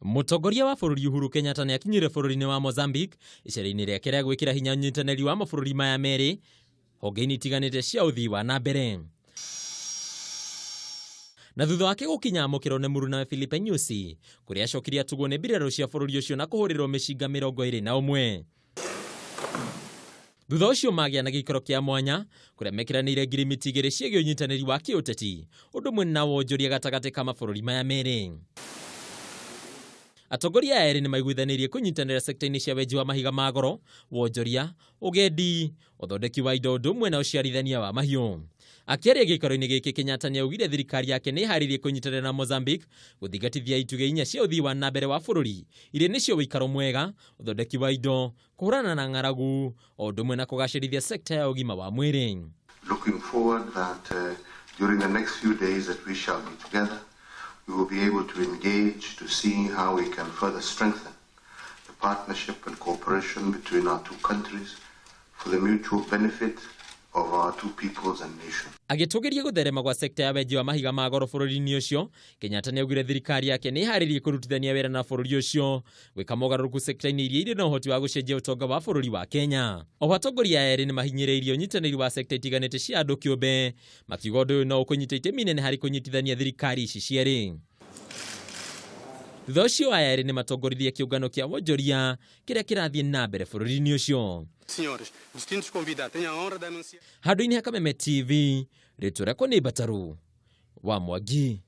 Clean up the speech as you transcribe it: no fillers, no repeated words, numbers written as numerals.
Mũtongoria wa bũrũri Uhuru Kenyatta nĩ akinyire bũrũri-inĩ wa Mozambique icera-inĩ rĩake rĩa gwĩkĩra hinya ũnyitanĩri wa mabũrũri maya merĩ honge-inĩ itiganĩte cia ũthii wa na mbere. Na thutha wake gũkinya amũkĩrwo nĩ mũrunawe Filipe Nyusi kũrĩa acokire atugwo nĩ mbirarũ cia bũrũri ũcio na kũhũrĩrwo mĩcinga 21. Thutha ũcio magĩa na gĩikaro kĩa mwanya kũrĩa mekĩranĩire ngirimiti igĩrĩ ciĩgiĩ ũnyitanĩri wa kĩũteti ũndũ ũmwe na wonjoria gatagatĩ ka mabũrũri maya merĩ. Atongoria aya erĩ nĩmaiguithanĩirie kũnyitanĩra sekta-inĩ cia wenji wa mahiga ma goro, wonjoria, ũgendi, ũthondeki wa indo ũndũ ũmwe na ũciarithania wa mahiũ. Akĩaria gĩikaro-inĩ gĩkĩ Kenyatta nĩaugire thirikari yake nĩĩharĩirie kũnyitanĩra na Mozambique gũthingatithia itugĩ inya cia ũthii wa na mbere wa bũrũri iria nĩcio ũikaro mwega, ũthondeki wa indo, kũhũrana na ng'aragu o ũndũ ũmwe na kũgacĩrithia sekta ya ũgima wa mwĩrĩ. Looking forward that during the next few days that we shall be together, we will be able to engage to see how we can further strengthen the partnership and cooperation between our two countries for the mutual benefit of our two peoples and nations. Agĩtũgĩria gũtherema gwa sekta ya wenji wa mahiga ma goro bũrũri-inĩ ũcio, Kenyatta nĩaugire thirikari yake nĩ ĩharĩirie kũrutithania wĩra na bũrũri ũcio gwĩka mogarũrũku sekta-inĩ iria irĩ na ũhoti wa gũcenjia ũtonga wa bũrũri wa Kenya. Oho atongoria aya erĩ nĩmahinyĩrĩirie ũnyitanĩri wa sekta itiganĩte cia andũ kĩũmbe, makiuga ũndũ ũyũ no ũkũnyita itemi inene harĩ kũnyitithania thirikari ici cierĩ. Thutha ũcio aya erĩ nĩmatongoririe kĩũngano kĩa wonjoria kĩrĩa kĩrathiĩ na mbere bũrũri-inĩ ũcio. Senhores, distintos convidados, tenho a honra de anunciar. Handũ-inĩ ha Kameme TV, rĩtwa rĩakwa nĩ Mbataru wa Mwangi.